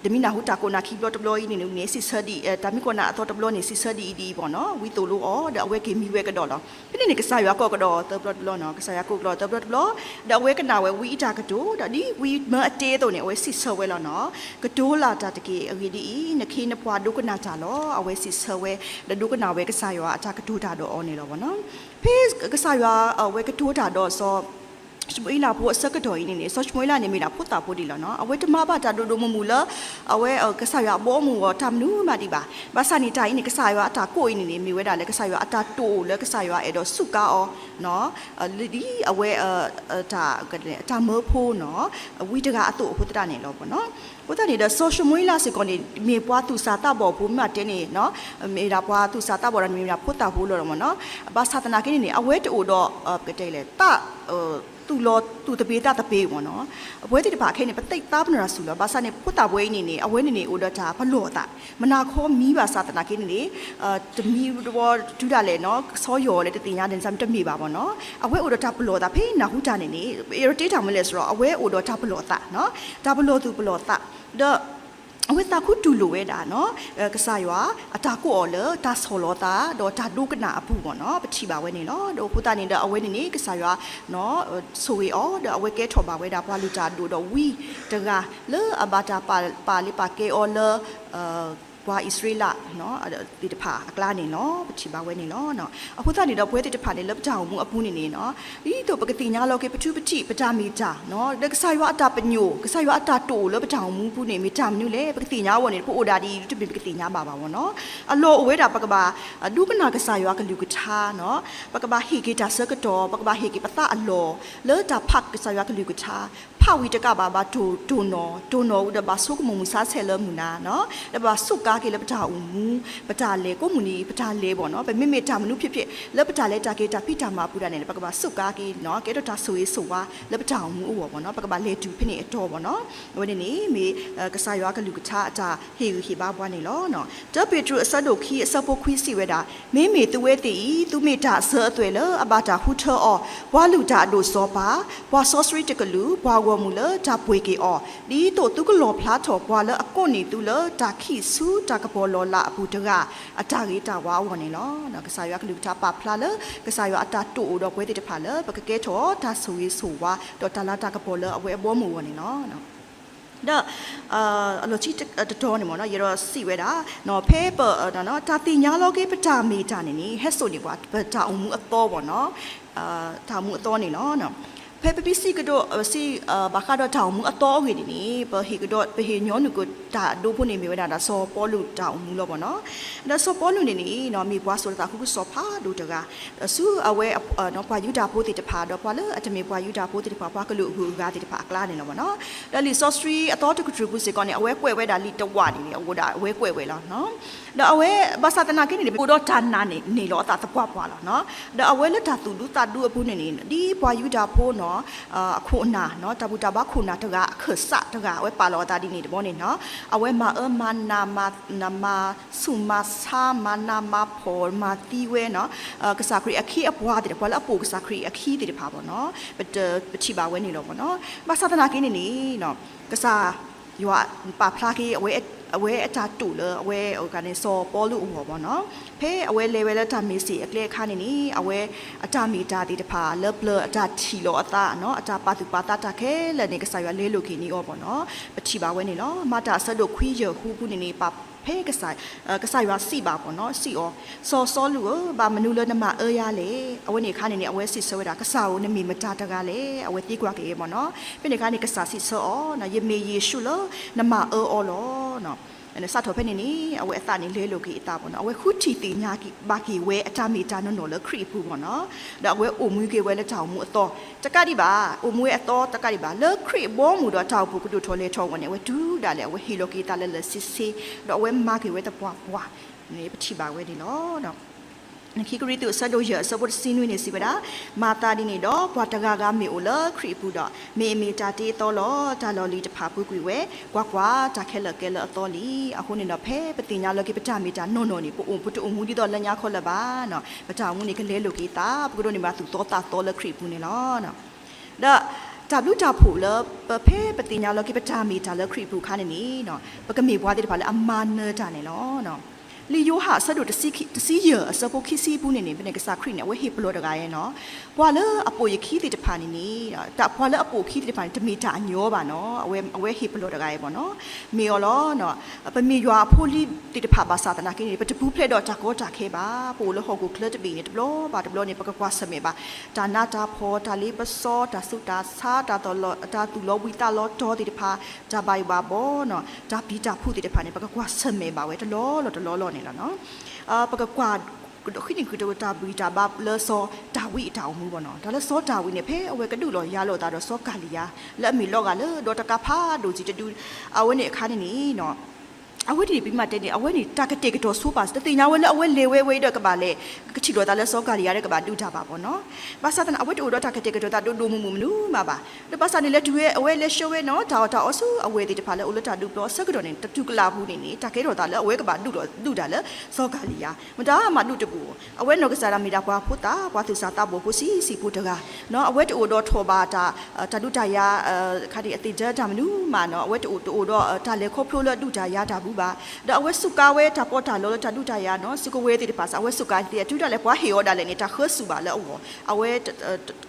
တမ့ၢ်နၢ်ဟူတၢ်ကိးနၤခံဘျီတဘျီအံၤန့ၣ်န့ၣ် စံးဆၢဒ်အံၤ, တၢ်မံကိးနၤအသီတဘျီန့ၣ် စံးဆၢဒ်အံၤဒ်အံၤဘၣ်နီၤ, ဝံသိၣ်လိအီၤ ဒီးအဝဲက့ၤမံဝဲကဒီးလီၤ. ဖဲန့ၣ်န့ၣ် ကစၢ်ယွၤကိးကဒီးသၢဘျီတဘျီနီၤ, ကစၢ်ယွၤကိးကဒီးသၢဘျီတဘျီ, ဒီးအဝဲကနၣ်ဝဲဝံအတၢ်ကတိၤ, ဒီးဒ်ဝံမၢအတဲအသိးန့ၣ် အဝဲစံးဆၢဝဲလီၤနီၤ, ကတိၤလၢ်တၢ်တက့ၢ်, အဂ့ၢ်ဒ်အံၤ, နခ့နပှၤဒိကနၣ်တၢ်လီၤ. အဝဲစံးဆၢဝဲ ဒီးဒိကနၣ်ဝဲကစၢ်ယွၤအတၢ်ကတိၤတၢ်ဒီးအီၤန့ၣ်လီၤဘၣ်နီၤ. ဖဲကစၢ်ယွၤအဝဲကတိၤတၢ်ဒီးစီၤ ၡမူၤအ့လးဖိအဆၢကတီၢ်အံၤန့ၣ်န့ၣ် စီၤၡမူၤအ့လးန့ၣ်မ့ၢ်ဒၣ်ဖိသၣ်ဖိဒံးလီၤနီၤ, အဝဲတမၤဘၣ်တၢ်ဒိၣ်ဒိၣ်မုၢ်မုၢ်လၢ အဝဲကစၢ်ယွၤအဘီအမုၢ်အဂီၢ်တၢ်မနုၤမးဒံးဘၣ်. ဘၣ်ဆၣ်န့ၣ်တၢ်အံၤန့ၣ် ကစၢ်ယွၤအတၢ်ကိးအံၤန့ၣ်န့ၣ် မ့ၢ်ဝဲဒၣ်လၢကစၢ်ယွၤအတၢ်တိာ်လၢကစၢ်ယွၤအဲၣ်ဒိးစူးကါအီၤ လၢဒ်အဝဲ တၢ် တၢ်မၢဖိနီၤ ဝံတဂၤအသိးအဃိသတးန့ၣ်လီၤဘၣ်နီၤ. အဃိသတးန့ၣ်ဒီး စီၤၡမူၤအ့လးစ့ၢ်ကီးန့ၣ် မ့ၢ်ပှၤသူၣ်စၢ်သးဘီၣ်ဖိမ့ၢ်တဲန့ၣ် မ့ၢ်ဒၣ်ပှၤသူၣ်စၢ်သးဘီၣ်ဒီးမ့ၢ်ဒၣ်ဖိသၣ်ဖိလီၤမ့ၢ်နီၤ. ဘၣ်ဆၣ်သနာ်က့န့ၣ်န့ၣ် အဝဲတအိၣ်ဒီး ပကတဲလဲၣ် သး သူၣ်လီၤသူၣ်သပ့ၤသးသပ့ၤမ့ၢ်နီၤ. အဝဲသ့ၣ်တဖၣ်ခဲအံၤန့ၣ် ပသ့ၣ်သးပနီၣ်တၢ်ဆူၣ်လီၤ. ဘၣ်ဆၣ်န့ၣ် ဖိသၣ်ဝဲအံၤန့ၣ်န့ၣ် အဝဲန့ၣ်န့ၣ် အိၣ်ဒီးတၢ်ပလီၢ်သး မနၤခီမံဘၣ်ဆၣ်သနာ်က့န့ၣ်န့ၣ် တမံတဝီတုၤဒၣ်လဲာ်နီၤ ကဆီယီၤလဲၣ်တသ့ၣ်ညါန့ၣ် တမ့ၢ်ဘၣ်မ့ၢ်နီၤ. အဝဲအိၣ်ဒီးတၢ်ပလီၢ်သး ဖဲနၢ်ဟူတၢ်န့ၣ်န့ၣ် ယရတ့တၢ်မနုၤလဲၣ်စ့ၢ်ကီး အဝဲအိၣ်ဒီးတၢ်ပလီၢ်သးနီၤ. တၢ်ပလီၢ်သူၣ်ပလီၢ်သး ဒီး အဝဲသးခူတူၢ်လိာ်ဝဲဒၣ်နီၤ ကစၢ်ယွၤ အတၢ်ကိးအီၤလၢတၢ်ဆီၣ်လီၤသး ဒီးတၢ်ဒိကနၣ်အပူၤမ့ၢ်နီၤ ပထံၣ်ဘၣ်ဝဲန့ၣ်လီၤ. ဒီးအဃိသတးန့ၣ်ဒီး အဝဲန့ၣ်န့ၣ် ကစၢ်ယွၤ ဆိၣ်ဂ့ၤအီၤ ဒီးအဝဲကဲထီၣ်ဘၣ်ဝဲဒၣ်ပှၤလုၢ်တၢ်အဒိၣ်ဒီးဝံတဂၤ လၢအဘၣ်တၢ်ပာ်လ့ပာ်ကဲအီၤလၢ ပှၤအံၣ်စရ့လး သ့ၣ်တဖၣ်အကျါန့ၣ်လီၤ. ပထံၣ်ဘၣ်ဝဲန့ၣ်လီၤ. အဃိသတးန့ၣ်ဒီး ပဝဲသ့ၣ်တဖၣ်န့ၣ် လၢပတၢ်အိၣ်မူအပူၤန့ၣ်န့ၣ်နီၤ ဒ်သိးပကသ့ၣ်ညါလီၤက့ၤပထူပထံး ပတၢ်မ့ၢ်တၢ် ဒီးကစၢ်ယွၤအတၢ်ပညိၣ် ကစၢ်ယွၤအတၢ်တိာ်လၢပတၢ်အိၣ်မူပူၤန့ၣ် မ့ၢ်တၢ်မနုၤလဲၣ် ပကသ့ၣ်ညါအဂီၢ်န့ၣ် ပအိၣ်ဒၣ်ဒ်အံၤ တမ့ၢ်ပကသ့ၣ်ညါဘၣ်ဘၣ်မ့ၢ်နီၤ. အလီၢ်အိၣ်ဝဲဒၣ် ပကဘၣ် ဒိကနၣ်ကစၢ်ယွၤကလုၢ်ကထါနီၤ ပကဘၣ်ဟ့ၣ်က့ၤတၢ်ဆၢကတီၢ် ပကဘၣ်ဟ့ၣ်က့ၤပသးအလီၢ် လၢတၢ်ဖးကစၢ်ယွၤကလုၢ်ကထါ ဖးဝံၤတကးဘၣ် ဘၣ်တိၢ်နီၣ် တိၢ်နီၣ်ဝံၤဒီးဘၣ်ဆိကမိၣ်မုၢ်ဆါဆဲးလၢမုၢ်နၤနီၤ ဒီးဘၣ်စူးကါက့ၤလၢပတၢ်အိၣ်မူ ပတၢ်လဲၤကိးမုၢ်နံၤ ပတၢ်လဲၤဘၣ်နီၤ ပမ့မ့ၢ်တၢ်မနုၤဖျဲးဖျဲး လၢပတၢ်လဲၤတၢ်က့ၤတၢ်ဖံးတၢ်မၤအပူၤဒၣ်န့ၣ် ပကဘၣ်စူးကါက့ၤနီၤ ကဲထီၣ်တၢ်ဆိၣ်ဂ့ၤဆိၣ်ဝါလၢပတၢ်အိၣ်မူအဂီၢ်ဘၣ်နီၤ ပကဘၣ်လဲၤတုၤဖဲန့ၣ်အတီၤဘၣ်နီၤ အဝဲန့ၣ်န့ၣ် မ့ၢ်ကစၢ်ယွၤကလုၢ်ကထါအတၢ်ဟ့ၣ်ဂံၢ်ဟ့ၣ်ဘါပှၤန့ၣ်လီၤ. တၢပ့းတရူးအဆၢဒိၣ်ခံအဆၢဖိခွံစံးဝဲဒၣ် မ့မ့ၢ်သုဝဲသ့ၣ်အံၤ သုမ့ၢ်တၢ်အစၢၤအသွဲၣ်လၢအဘၣ်တၢ်ဃုထၢအီၤ ပှၤလုၢ်တၢ်အဒိၣ်စီၤပၤ, ပှၤစီဆှံတကလုာ်, ပှၤဂီၢ်မုၢ်လၢတၢ်ပှ့ၤက့ၤအီၤ, ဒ်သိးသုကလီၣ်ဖျါထီၣ်ပှၤလၢအကိးန့ၢ်သုလၢတၢ်ခံးဆူတၢ်ကပီၤလီၤလးအပူၤတဂၤ အတၢ်ဂ့ၤတၢ်ဝါအဂီၢ်န့ၣ်လီၤ. ကစၢ်ယွၤကလုၢ်ကထါပာ်ဖျါလၢ ကစၢ်ယွၤအတၢ်တိာ်အိၣ်ဒီးပဝဲသ့ၣ်တဖၣ်လၢ ပကကဲထီၣ်တၢ်ဆိၣ်ဂ့ၤဆိၣ်ဝါ ဒီးတၢ်လၤတၢ်ကပီၤလၢအဝဲအဘီအမုၢ်အဂီၢ်န့ၣ်လီၤ. ဒီး အလီၢ်ခံတတီၤန့ၣ်မ့ၢ်နီၤ ယအဲၣ်ဒိးစံးဝဲဒၣ် ဖဲပ တၢ်သ့ၣ်ညါလီၤက့ၤပတၢ်မ့ၢ်တၢ်န့ၣ်န့ၣ် ဟဲစိာ်န့ၢ်ပှၤ ပတၢ်အိၣ်မူအသီဘၣ်နီၤ တၢ်အိၣ်မူအသီန့ၣ်လီၤ. ဖဲပမ့ၢ်စံးကဒီး စံး ဘၣ်ဃးဒီးတၢ်အိၣ်မူအသီအဂ့ၢ်န့ၣ်န့ၣ် ပဟ့ၣ်ကဒီး ပဟ့ၣ်ညီနုၢ်က့ၤတၢ်ဒိဖိန့ၣ်မ့ၢ်ဝဲဒၣ်ဒီးစီၤပီလူးတၢ်အိၣ်မူလီၤဘၣ်နီၤ. ဒီးစီၤပီလူးန့ၣ်န့ၣ် မ့ၢ်ပှၤစိာ်တၢ်သးခုကစီၣ်ဖးဒိၣ်တဂၤ ဆူအဝဲ ပှၤယူဒၤဖိသ့ၣ်တဖၣ် ဒီးပှၤလၢအတမ့ၢ်ပှၤယူဒၤဖိသ့ၣ်တဖၣ် ပှၤကလုာ်အဂုၤအဂၤသ့ၣ်တဖၣ်အကျါန့ၣ်လီၤဘၣ်နီၤ. ဒီးလံာ်စီဆှံအသီတကတြူၢ်ပူၤစ့ၢ်ကီးန့ၣ် အဝဲကွဲးဝဲဒၣ်လံာ်တဝာ်န့ၣ်န့ၣ် အဝဲဒၣ်အဝဲကွဲးဝဲလီၤ. ဒီးအဝဲဘၣ်ဆၣ်သနာ်က့န့ၣ်န့ၣ် အိၣ်ဒီးတၢ်နာ်န့ၣ်န့ၢ်လီၤအသးသပှၢ်ပှၢ်လီၤ. ဒီးအဝဲလၢတၢ်သူၣ်ဒူသးဒူအပူၤန့ၣ်န့ၣ် ဒ်ပှၤယူဒၤဖိနီၤ အခိၣ်နၢ် တၢ်ဘူၣ်တၢ်ဘါခိၣ်နၢ်တဂၤ အခၢၣ်စးတဂၤ အဝဲပာ်လီၤအသးဒ်န့ၣ်တဘျီန့ၣ်နီၤ အဝဲမၤအၢမၤနး မၤဆူၣ်မၤဆါ မၤနးမၤဖှီၣ် မၤသံဝဲနီၤ ကစၢ်ခရံာ်အခ့အပှၤသ့ၣ်တဖၣ် ပှၤလၢအပိာ်ကစၢ်ခရံာ်အခံသ့ၣ်တဖၣ်ဘၣ်နီၤ ပထံၣ်ဘၣ်ဝဲန့ၣ်လီၤဘၣ်နီၤ. ဘၣ်ဆၣ်သနာ်က့န့ၣ်န့ၣ် ကစၢ်ယွၤပာ်ဖျါက့ၤ အဝဲအတၢ်တိာ်လၢအဝဲန့ၣ် စီၤပီလူးအဂီၢ်ဘၣ်နီၤ ဖဲအဝဲလဲၤဝဲလၢတၢ်မ့ၢ်စ့ၣ်အကျဲအခါန့ၣ်န့ၣ် အဝဲအတၢ်မ့ၢ်တၢ်သ့ၣ်တဖၣ် လၢပျၢၤအတၢ်ထံၣ်လီၤအသးနီၤ အတၢ်ပာ်သူၣ်ပာ်သးတၢ်ခဲလၢာ်န့ၣ် ကစၢ်ယွၤလဲလိာ်က့ၤန့ၢ်အီၤဘၣ်နီၤ ပထံၣ်ဘၣ်ဝဲန့ၣ်လီၤ. မၤတၢ်အဆၢဒိၣ်ခွံယဲၢ်ဃုပူၤန့ၣ်န့ၣ် ပာ်ဖဲ ကစၢ်ယွၤစံးဘၣ်ဘၣ်နီၤ စံးအီၤ စီၤစီလူးဧၢ ဘၣ်မနုၤလၢနမၤအၢယၤလဲၣ်. အဝဲန့ၣ်အခါန့ၣ်န့ၣ် အဝဲစံးဆၢဝဲဒၣ် ကစၢ်ဧၢ နမ့ၢ်မတၤတဂၤလဲၣ်. အဝဲသံကွၢ်က့ၤအီၤဘၣ်နီၤ ဖဲန့ၣ်အခါန့ၣ် ကစၢ်စံးဆၢအီၤ ယမ့ၢ်ယ့ၣ်ၡူးလၢနမၤအၢအီၤလီၤ. စးထီၣ်ဖဲန့ၣ်န့ၣ် အဝဲအသးန့ၣ်လဲလိာ်က့ၤအသးဘၣ်နီၤ. အဝဲဃုထံၣ်သ့ၣ်ညါဘၣ်က့ၤဝဲအတၢ်မ့ၢ်တၢ်နီၢ်နီၢ်လၢခရံာ်အပူၤဘၣ်နီၤ. ဒီးအဝဲအိၣ်မူက့ၤဝဲလၢတၢ်အိၣ်မူအသီ တကးဒံးဘၣ်, အိၣ်မူဝဲအသီတကးဒံးဘၣ်, လၢခရံာ်အဘီအမုၢ်ဒီးတၢ်အိၣ်ဖှိၣ်ကဒိၣ်ထီၣ်လဲၤထီၣ်အဂီၢ်န့ၣ် အဝဲတုၤဒၣ်လဲာ် အဝဲဟ့ၣ်လီၤက့ၤအသးလၢလၢဆ့ဆ့, ဒီးအဝဲမၤက့ၤဝဲသပှၢ်ပှၢ်န့ၣ် ပထံၣ်ဘၣ်ဝဲန့ၣ်လီၤ. ခံကရံၣ်သူး အဆၢဒိၣ်ယဲၢ် အဆၢဖိတဆံနွံန့ၣ် စံးဝဲဒၣ်, မၤသးဒ်န့ၣ်ဒီး ပှၤတဂၤဂၤမ့ၢ်အိၣ်လၢခရံာ်အပူၤဒီး, မ့ၢ်အမ့ၢ်တၢ်တ့အသီလီၤ. တၢ်လီၢ်လံၤတဖၣ်ပူၤကွံာ်ဝဲ, ကွၢ်ကွၢ်, တၢ်ခဲလၢာ်ကဲလၢအသီလံ. အဃိန့ၣ်ဒီး ဖဲပသ့ၣ်ညါလီၤက့ၤပတၢ်မ့ၢ်တၢ်နီၢ်နီၢ်န့ၣ် ပအိၣ် ပတအိၣ်မူဒ်သိးလၢညါခီလၢၤဘၣ်နီၤ. ပတၢ်အိၣ်မူန့ၣ် ကလဲလိာ်က့ၤသး, ပကဒိးန့ၢ်ဘၣ်သူၣ်သီသးသီလၢခရံာ်အပူၤန့ၣ်လီၤ. ဒီးတၢ်ဘျုးတၢ်ဖှိၣ်လၢ ပဖဲပသ့ၣ်ညါလီၤက့ၤပတၢ်မ့ၢ်တၢ်လၢခရံာ်အပူၤအခါန့ၣ်န့ၣ်, ပကမ့ၢ်ပှၤသ့ၣ်တဖၣ်လၢအမၤနၢၤတၢ်န့ၣ်လီၤ. လံာ်ယိၤဟၣ်အဆၢဒိၣ်တဆံယဲၢ် အဆၢဖိခံဆံအပူၤန့ၣ်န့ၣ် ဖဲန့ၣ်ကစၢ်ခရံာ်န့ၣ် အဝဲဟ့ၣ်ပလီၢ်တဂၤအံၤနီၤ, ပှၤလၢအပိာ်ယခံသ့ၣ်တဖၣ်န့ၣ်န့ၣ်, ပှၤလၢအပိာ်ခံသ့ၣ်တဖၣ်န့ၣ် တမ့ၢ်တၢ်အညီဘၣ်နီၤ. အဝဲဟ့ၣ်ပလီၢ်တဂၤအံၤဘၣ်နီၤ. မ့ၢ်အီၤလီၤ. ပမ့ၢ်ယွၤအဖိလံၤသ့ၣ်တဖၣ်ဘၣ်ဆၣ်သနာ်က့န့ၣ် ပတပူၤဖျဲးဒီးတၢ်ကီတၢ်ခဲဘၣ်. ပအိၣ်လၢဟီၣ်ခိၣ်ချၢတဘ့ၣ်န့ၣ် တဘျီဘၣ်တဘျီန့ၣ် ပကကွၢ်ဆၢၣ်မဲာ်ဘၣ် တၢ်နးတၢ်ဖှီၣ်, တၢ်လ့ပစီ, တၢ်ဆူးတၢ်ဆါ, တၢ်သူၣ်လီၤဝံၤသးလီၤတီၤသ့ၣ်တဖၣ်, တၢ်ဘၣ်ယိၣ်ဘၣ်ဘီနီၤ, တၢ်ပျံၤတၢ်ဖုးသ့ၣ်တဖၣ်န့ၣ် ပကကွၢ်ဆၢၣ်မဲာ်ဘၣ်ဝဲတလီၢ်လီၢ်တလီၢ်လီၢ်န့ၣ်လီၤ. ပကကွၢ် ဃံးန့ၢ်ဃုာ်တၢ်ဘှံးတၢ်ဘါလၢစီၤဒၤဝံးအတၢ်အိၣ်မူဘၣ်နီၤ. တၢ်လၢစီၤဒၤဝံးန့ၣ် ဖဲအဝဲကဒုးလီၤယၤလိာ်အသးဒီးစီၤကၤလံယၤ လၢအမ့ၢ်လီၤဂာ်လၢဒီးတကးဖးဒိၣ်စံးတဒု, အဝဲန့ၣ်အခါန့ၣ်န့ၣ် အဝဲန့ၣ်ပမ့ၢ်တဲန့ၣ် အဝဲန့ၣ် တၢ်ကတဲာ်ကတီၤဆိပာ် တသ့ၣ်ညါဝဲလၢအဝဲလဲၤဝဲဝဲအံၤဒီးကဘၣ်လဲၤ ကထံၣ်လိာ်သးလၢစီၤကၤလံယၤဒီးကဘၣ်ဒုးတၢ်ဘၣ်ဘၣ်နီၤ. ဘၣ်ဆၣ်သနာ် အဝဲတအိၣ်ဒီးတၢ်ကတဲာ်ကတီၤသးဒိၣ်ဒိၣ်မုၢ်မုၢ်မနုၤမးဘၣ်. ဒီးဘၣ်ဆၣ်န့ၣ် လဲၤတုၤဝဲ အဝဲလဲၤဆှၢဝဲနီၤ တၢ်အီၣ်တၢ်အီဆူအဝဲၢ်သ့ၣ်တဖၣ်လၢအိၣ်လၢတၢ်ဒုးပျီအဆၢကတီၢ်န့ၣ် တတုၤကလးပူၤန့ၣ်န့ၣ် တၢ်ကဲထီၣ်သးလၢအဝဲကဘၣ်ဒုးတၢ်လၢစီၤကၤလံယၤ မတၤမးဒုးတဘူး. အဝဲနီၢ်ကစၢ်ဒၣ်မ့ၢ်ဒၣ်ပှၤဖိသၣ် ပှၤသူၣ်စၢ်သးဘီၣ်ဖိဆံးဆံးဖိတဂၤ, အဝဲတအိၣ်ဒီးထိးဘၣ်တၢ် တၢ်ဒုးတၢ်ယၤ ခါဒ်အသ့ၣ်ဒၢတၢ်မနုၤမးနီၤ. အဝဲတအိၣ်တအိၣ်ဒီးတၢ်လဲၤခီဖျိလၢအဒုးတၢ်ယၤတၢ်ဘူးဘၣ်. ဒီးအဝဲစူးကါဝဲတၢ်ပီးတၢ်လီလၢတၢ်ဒုးတၢ်ယၤနီၤ စူးကဝဲၤသ့ၣ်တဖၣ်စ့ၢ် အဝဲစူးကါသ့အတုၤဒၣ်လဲာ် ပှၤဟ့ၣ်အီၤဒၣ်လဲာ်န့ၣ် တၢ်ဃၢဆူၣ်ဘၣ်လၢအဂီၢ် အဝဲ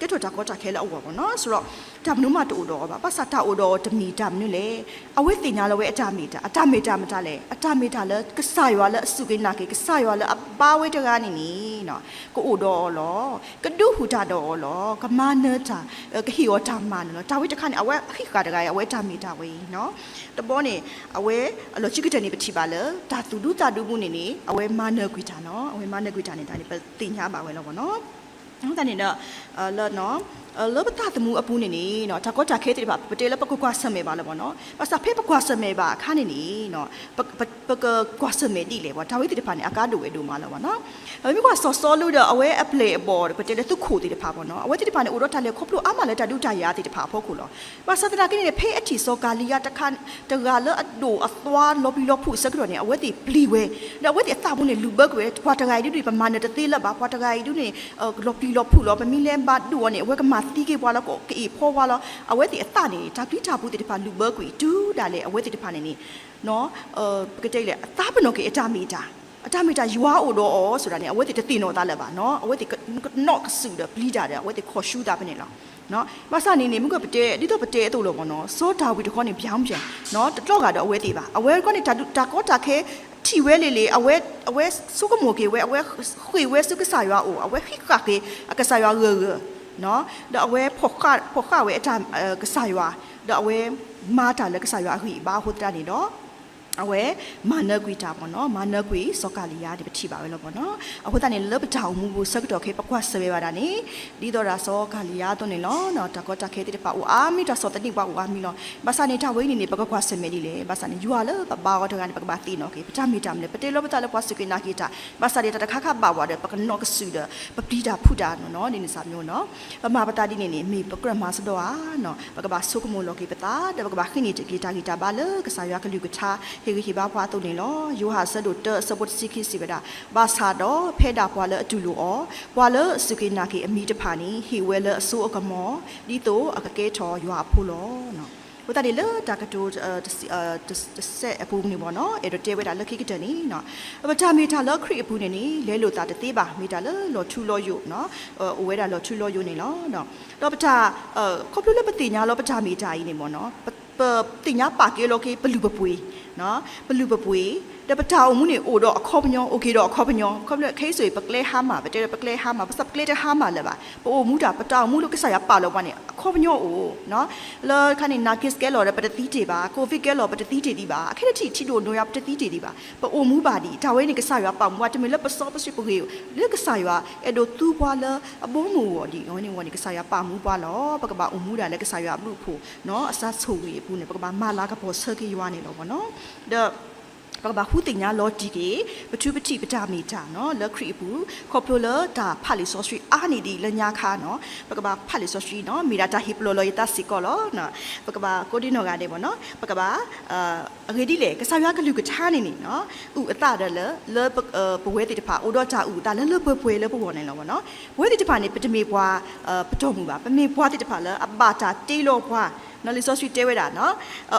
ကဲထီၣ်တၢ်ကီတၢ်ခဲလၢအဂီၢ်ဘၣ်နီၤ. စရီ တၢ်မနုၤမးတအိၣ်ဒီးအီၤဘၣ်. ဘၣ်ဆၣ်တၢ်အိၣ်ဒီးအီၤတမ့ၢ်တၢ်မနုၤလဲၣ်. အဝဲသ့ၣ်ညါလီၤဝဲအတၢ်မ့ၢ်တၢ်, အတၢ်မ့ၢ်တၢ်မတၤလဲၣ်. အတၢ်မ့ၢ်တၢ်လၢကစၢ်ယွၤလၢအစူၢ်က့ၤနာ်က့ၤ ကစၢ်ယွၤလၢအဘါဝဲတဂၤန့ၣ်န့ၣ် ကအိၣ်ဒီးအီၤလီၤ. ကဒုးဟူးတၢ်ဒီးအီၤလီၤ. ကမၤနၢၤတၢ်, ကဟ့ၣ်အီၤတၢ်မၤန့ၣ်လီၤ. တၢ်ဝဲတခါန့ၣ် အဝဲဟံးဃာ်တဂၤအံၤ အဝဲတၢ်မ့ၢ်တၢ်ဝဲအံၤနီၤ. တဘျီန့ၣ် အဝဲ လီၢ်ခံကတၢၢ်န့ၣ် ပထံၣ်ဘၣ်လၢ တၢ်သူၣ်ဒူသးဒူပူၤန့ၣ်န့ၣ် အဝဲမၤနၢၤကွံာ်တၢ်နီၤ. အဝဲမၤနၢၤကွံာ်တၢ်န့ၣ် တၢ်န့ၣ် ပသ့ၣ်ညါဘၣ်ဝဲလီၤဘၣ်နီၤ. အဃိသတးန့ၣ်ဒီး လၢ လၢပသးသမူအပူၤန့ၣ်န့ၣ် တၢ်ကီတၢ်ခဲသ့ၣ်တဖၣ် ပတဲလၢပကကွၢ်ဆၢၣ်မဲာ်ဘၣ်လီၤဘၣ်နီၤ. ဘၣ်ဆၣ်ဖဲပကွၢ်ဆၢၣ်မဲာ်ဘၣ်အခါန့ၣ်န့ၣ် ပကကွၢ်ဆၢၣ်မဲာ်ဒ်လဲၣ်ဘၣ် တၢ်ဝဲသ့ၣ်တဖၣ်န့ၣ် အကါဒိၣ်ဝဲဒိၣ်မးလီၤဘၣ်နီၤ. ပမ့ၢ်ကွၢ်စီၤစီလူးဒီး အဝဲအပျဲၢ်အဘီၣ် ပတဲလၢသုးခိၣ်သ့ၣ်တဖၣ်ဘၣ်နီၤ အဝဲသ့ၣ်တဖၣ်န့ၣ် အိၣ်ဒီးတၢ်လဲၤခီဖျိအါမးလၢတၢ်ဒုးတၢ်ယၤသ့ၣ်တဖၣ်အဖီခိၣ်လီၤ. ဘၣ်ဆၣ်သနာ်က့န့ၣ် ဖဲအထံၣ်စီၤကၤလံယၤတခါ တဂၤလၢအဒိၣ်အသွါလီၤပျံၤလီၤဖုးအဆၢကတီၢ်န့ၣ် အဝဲသ့ၣ်ပျံၤဝဲ, ဒီးအဝဲသ့ၣ်အသးပူၤန့ၣ် လုၣ်ဘၢကွံာ်ဝဲ ပှၤတဂၤအံၤဒ်န့ၣ် ပမၤနၢၤတသ့လၢၤဘၣ်, ပှၤတဂၤအံၤဒ်န့ၣ် လီၤပျံၤလီၤဖုးလီၤ, ပမ့ၢ်လဲၤဘၣ်ဒုးအီၤန့ၣ် အဝဲကမၤသံက့ၤပှၤလီၤ, ကအ့ၣ်ဖီဝါလီၤ. အဝဲသ့ၣ်အသးန့ၣ် တၢ်ပျံၤတၢ်ဖုးသ့ၣ်တဖၣ်လုၣ်ဘၢကွံာ် တုၤဒၣ်လဲာ်အဝဲသ့ၣ်တဖၣ်န့ၣ်န့ၣ် ပကတဲလဲၣ် အသးပ့ၤနီၣ်က့ၤအတၢ်မ့ၢ်တၢ်, အတၢ်မ့ၢ်တၢ်ယွၤအိၣ်ဒီးအီၤ ဆိုတာန့ၣ် အဝဲသ့ၣ်တသ့ၣ်နီၣ်သးလၢၤဘၣ်နီၤ, အဝဲသ့ၣ်ကနီၣ်ကစူၣ်ဒီးပျံၤတၢ်ဒီး အဝဲသ့ၣ်ခီၣ်ဆူသးဖဲန့ၣ်လီၤ. ဘၣ်ဆၣ်န့ၣ်န့ၣ် မ့ၢ်ကပတဲ ဒ်သိးပတဲအသိးလီၤဘၣ်နီၤ, စီၤဒၤဝံးတခီန့ၣ် ဘၣ်မၠဲၣ် တလီၤဂာ်ဒီးအဝဲသ့ၣ်ဘၣ်. အဝဲတခီန့ၣ် တၢ်ဒုးတၢ်ကီတၢ်ခဲ ထံၣ်ဝဲလံလံ, အဝဲဆိကမိၣ်က့ၤဝဲ, အဝဲဃ့ၢ်ဝဲဆူကစၢ်ယွၤအအိၣ်, အဝဲဟံးဃာ်က့ၤအကစၢ်ယွၤဂၢၢ်ဂၢၢ် ဒီးအဝဲဖီၣ်ဃာ်ဝဲအတၢ်ကစၢ်ယွၤ, ဒီးအဝဲမၤတၢ်လၢကစၢ်ယွၤအဂံၢ်အဘါအဃိသတးန့ၣ်ဒီး အဝဲမၤနၢၤကွံာ်တၢ်ဘၣ်နီၤ, မၤနၢၤကွံာ်စီၤကၤလံယၤန့ၣ် ပထံၣ်ဘၣ်ဝဲလီၤဘၣ်နီၤ. အဃိသတးန့ၣ် လၢပတၢ်အိၣ်မူပူၤဆၢကတီၢ်ခဲအံၤ ပကွၢ်ဆၢၣ်မဲာ်ဘၣ်ဒၣ်န့ၣ် ဒ်သိးဒၣ်စီၤကၤလံယၤအသိးန့ၣ်လီၤ. တၢ်ကီတၢ်ခဲသ့ၣ်တဖၣ်အိၣ်အါမံၤ, တၢ်ဆီၣ်သနံးပှၤအိၣ်အါမံၤလီၤ. ဘၣ်ဆၣ်န့ၣ် တၢ်ဝဲအံၤန့ၣ်န့ၣ် ပကကွၢ်ဆၢၣ်မဲာ်ဒ်လဲၣ်. ဘၣ်ဆၣ်န့ၣ် ယွၤလၢပဘါအီၤတဂၤန့ၣ် ပကဘၣ်သ့ၣ်နီၣ်က့ၤ ပတၢ်မ့ၢ်တၢ်မနုၤလဲၣ်, ပတဲလီၤပသးလၢပှၤစူၢ်က့ၤနာ်က့ၤတၢ်, ဘၣ်ဆၣ်န့ၣ် တၢ်တခါခါဘၣ်ဝဲဒီး ပကနီၣ်ကစူၣ်ဒီး ပပျံၤတၢ်ဖုးတၢ်နီၤနီၤ ဒ်န့ၣ်စ့ၢ်ကီးနီၤ. ပမၤပသးဒ်န့ၣ်န့ၣ် မ့ၢ်ပကြၢးမၤစ့ၢ်ကီးဧါ. ပကဘၣ်ဆိကမိၣ်လီၤက့ၤပသး ဒီးပကဘၣ်ဃ့န့ၢ်တက့ၤတၢ်ဂံၢ်တၢ်ဘါလၢကစၢ်ယွၤကလုၢ်ကထါ ဟ့ၣ်ဂံၢ်ဟ့ၣ်ဘါပှၤအသိးန့ၣ်လီၤ. ယိၤဟၣ်အဆၢဒိၣ်တၢအဆၢဖိတဆံခံစံးဝဲဒၣ်, ဘၣ်ဆၣ်ဒီးဖဲဒၣ်ပှၤလၢအတူၢ်လိာ်အီၤ, ပှၤလၢအစူၢ်က့ၤနာ်က့ၤအမံၤတဖၣ်န့ၣ် ဟ့ၣ်ဝဲလၢအစိအကမီၤ ဒ်သိးအကကဲထီၣ်ယွၤအဖိလီၤ. အဃိသတးန့ၣ် လၢတၢ်ကတိၤ တစဲးအပူၤန့ၣ်ဘၣ်နီၤ အဲၣ်ဒိးတဲဝဲဒၣ်လၢခံကတၢၢ်န့ၣ် ပတၢ်မ့ၢ်တၢ်လၢခရံာ်အပူၤန့ၣ်န့ၣ် လဲလိာ်သးတသ့ဘၣ်, မ့ၢ်တၢ်လၢလီၤထူလီၤယိာ်, အိၣ်ဝဲဒၣ်လီၤထူလီၤယိာ်န့ၣ်လီၤ. ဒီးပတၢ် ခီဖျိလၢပသ့ၣ်ညါလီၤပတၢ်မ့ၢ်တၢ်အံၤန့ၣ်ဘၣ်နီၤ ပသ့ၣ်ညါပာ်ကဲလီၤက့ၤပလုၢ်ပပှ့ၤ, ပလုၢ်ပပှ့ၤ ဒီးပတၢ်အိၣ်မူန့ၣ် အိၣ်ဒီးအခီပညီ, အိၣ်က့ၤဒီးအခီပညီ, ခဲအံၤဆိအံၤ ပကျဲဟါမၢ်, ပတဲဒီးပကျဲဟါမၢ်, ဘၣ်ဆၣ်ပကျဲတဟါမၢ်လၢၤဘၣ်. ပအိၣ်မူတၢ်, ပတၢ်အိၣ်မူလၢကစၢ်ယွၤပာ်လီၤပှၤန့ၣ် အခီပညီအိၣ်, လၢခါန့ၣ် နာ်က့းကဲလီၤဒီး ပတသံတ့ၢ်ဘၣ်, ကိးဝံးကဲလီၤ ပတသံတ့ၢ်ဒံးဘၣ်, အခဲအံၤထံၣ် ထံၣ်ဒိၣ်နီၢ်ယၤ ပတသံတ့ၢ်ဒံးဘၣ်. ပအိၣ်မူဘၣ်ဒံး, တၢ်ဝဲန့ၣ် ကစၢ်ယွၤပာ်မူပှၤ, တမ့ၢ်လၢပစီပဆှံပဂ့ၤ, လၢကစၢ်ယွၤအဲၣ်ဒိးသူပှၤလၢအဘီအမုၢ်အဂီၢ်ဒံး, အဝဲန့ၣ်အဂီၢ်န့ၣ် ကစၢ်ယွၤပာ်မူပှၤလီၤ. ပကဘၣ်အိၣ်မူဒၣ်လၢကစၢ်ယွၤအဘျုးအဖှိၣ်, အစၢဆိၣ်ဂ့ၤအပူၤန့ၣ် ပကဘၣ်မၤလၤကပီၤဆၢက့ၤယွၤန့ၣ်လီၤ. ဒီး ပကဘၣ်ဃုသ့ၣ်ညါလီၤတံၢ်က့ၤ ပထူပထံးပတၢ်မ့ၢ်တၢ်လၢခရံာ်အပူၤ, ခီဖျိလၢတၢ်ဖးလံာ်စီဆှံအါန့ၢ်ဒံးလၢညါခါန့ၣ်, ပကဘၣ်ဖးလံာ်စီဆှံန့ၣ် မ့ၢ်ဒၣ်တၢ်ဟ့ၣ်ပလီၢ်လီၤယသးစ့ၢ်ကီးလီၤ. ပကဘၣ်ကိးဒံနီၢ်ဂၤဒဲးဘၣ်န့ၣ်, ပကဘၣ် အဂ့ၢ်ဒ်လဲၣ်, ကစၢ်ယွၤကလုၢ်ကထါန့ၣ်န့ၣ် အုၣ်အသးဒီးလၢ လၢပဝဲသ့ၣ်တဖၣ် အိၣ်ဒီးတၢ်အုၣ်အသးလၢလၢပှဲၤပှဲၤလၢပဂီၢ်န့ၣ်လီၤ. ပဝဲသ့ၣ်တဖၣ်န့ၣ် ပတမ့ၢ်ပှၤပတီၢ်မုၢ်ဘၣ်, ပမ့ၢ်ပှၤသ့ၣ်တဖၣ်လၢအဘၣ်တၢ်တ့လီၤပှၤ, လံာ်စီဆှံတဲဝဲဒၣ်န့ၣ်,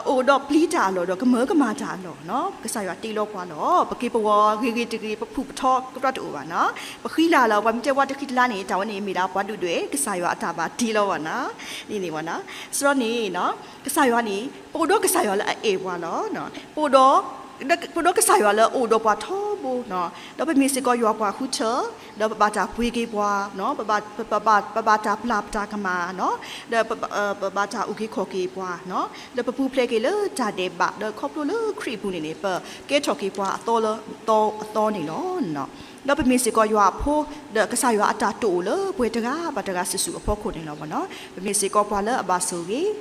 အိၣ်ဒီးပျံၤတၢ်အလီၢ်ဒီးကမၢကမၣ်တၢ်အလီၢ်န့ၣ် ကစၢ်ယွၤတ့လီၤပှၤလီၤ. ပက့ၤပဝီၤဂ့ၤဂ့ၤတဂ့ၤ ပဖုၣ်ပထီကတၢၢ်တအိၣ်ဘၣ်န့ၣ်, ပဃံလၤလီၤ ပှၤမ့ၢ်တဲပှၤတဃံတလၤန့ၣ် တၢ်ဝဲန့ၣ်မ့ၢ်ဒၣ်ပှၤဒုၣ်ဒွဲၣ်, ကစၢ်ယွၤအတၢ်ဘၣ်တ့လီၤဘၣ်န့ၣ်, န့ၣ်န့ၣ်ဘၣ်န့ၣ်, စရီန့ၣ် ကစၢ်ယွၤန့ၣ် ပအိၣ်ဒီးကစၢ်ယွၤလၢအအဲၣ်ပှၤလီၤ. ပအိၣ်ဒီး ပအိၣ်ဒီးကစၢ်ယွၤလၢအအိၣ်ဒီးပှၤထီဘိ, ဒီးပမ့ၢ်စ့ၢ်ကီးယွၤအပှၤဃုထၢ, ဒီးပဘၣ်တၢ်ပှ့ၤက့ၤပှၤ, ပဘၣ်တၢ်ပျၢ်ပတၢ်ကမၣ်, ဒီးပဘၣ်တၢ်အုၣ်က့ၤခီၣ်က့ၤပှၤ, ဒီးပပူၤဖျဲးက့ၤလၢတၢ်ဒဲးဘး, ဒီးခီဖျိလၢခရံာ်အပူၤန့ၣ်န့ၣ် ပကဲထီၣ်က့ၤပှၤအသီလၢအသီအသီန့ၣ်လီၤ. ဒီးပမ့ၢ်စ့ၢ်ကီးယွၤအဖိ, ဒီးကစၢ်ယွၤအတၢ်တိာ်အိၣ်လၢပှဲၤတဂၤဘၣ်တဂၤစုာ်စုာ်အဖီခိၣ်န့ၣ်လီၤ. ပမ့ၢ်စ့ၢ်ကီးပှၤလၢအဘၣ်ဆိၣ်ဂ့ၤ, ဒီး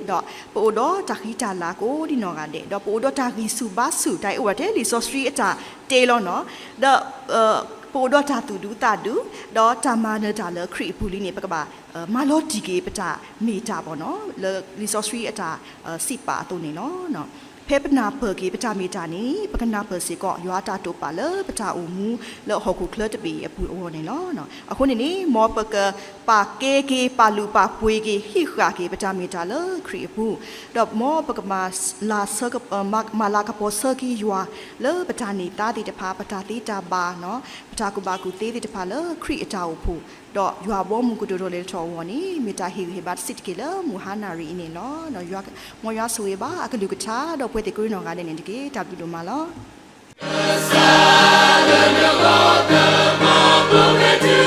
ပအိၣ်ဒီးတၢ်ဃံတၢ်လၤကိးဒံနီၢ်ဂၤဒဲး, ဒီးပအိၣ်ဒီးတၢ်ဂံၢ်ဆူၣ်ဘါဆူၣ်, တၢ်အံၤအိၣ်ဝဲထဲလံာ်စီဆှံအတၢ်တဲလီၤန့ၣ်, ဒီး ပအိၣ်ဒီးတၢ်သူၣ်ဒူသးဒူ, ဒီးတၢ်မၤနၢၤတၢ်လၢခရံာ်အပူၤလံန့ၣ် ပကဘၣ်မၤလီၤတံၢ်က့ၤပတၢ်မ့ၢ်တၢ်ဘၣ်န့ၣ်, လၢလံာ်စီဆှံအတၢ်စံးပာ်အသိးန့ၣ်လီၤ. ဖဲပနၢ်ပၢၢ်က့ၤပတၢ်မ့ၢ်တၢ်န့ၣ် ပကနၢ်ပၢၢ်စ့ၢ်ကီး ယွၤအတၢ်တိာ်ပာ်လၢပတၢ်အိၣ်မူလၢဟီၣ်ခိၣ်ချၢတဘ့ၣ်အပူၤအဂီၢ်န့ၣ်လီၤ. အဃိန့ၣ်န့ၣ် မ်ပကပာ်ကဲက့ၤ ပာ်လုၢ်ပာ်ပှ့ၤက့ၤ ဟံးဃာ်က့ၤပတၢ်မ့ၢ်တၢ်လၢခရံာ်အပူၤ, ဒီးမ်ပကမၤလၤကပီၤဆၢက့ၤယွၤ လၢပတၢ်န့ၢ်သါသ့ၣ်တဖၣ်, ပတၢ်သ့တၢ်ဘၣ်န့ၣ်, ပတၢ်ကူၣ်ဘၣ်ကူၣ်သ့သ့ၣ်တဖၣ်လၢခရံာ်အတၢ်အိၣ်ဖှိၣ်, ဒီးယွၤအဘီအမုၢ်ကတိၤဒိးလဲၤထီၣ်အဂီၢ်န့ၣ် မ့ၢ်တၢ်ဟ့ၣ်ဂံၢ်ဟ့ၣ်ဘါတစဲးတက့ၢ်လၢမုၢ်ဟါနၣ်ရံၣ်အံၤန့ၣ်လီၤ. မ်ယွၤဆိၣ်ဂ့ၤဘၣ်အကလုၢ်ကထါ ဒီးပဝဲသ့ၣ်ကိးဒံနီၢ်ဂၤဒဲးန့ၣ်တက့ၢ်. တၢ်ဘျုးဒိၣ်မးလီၤ.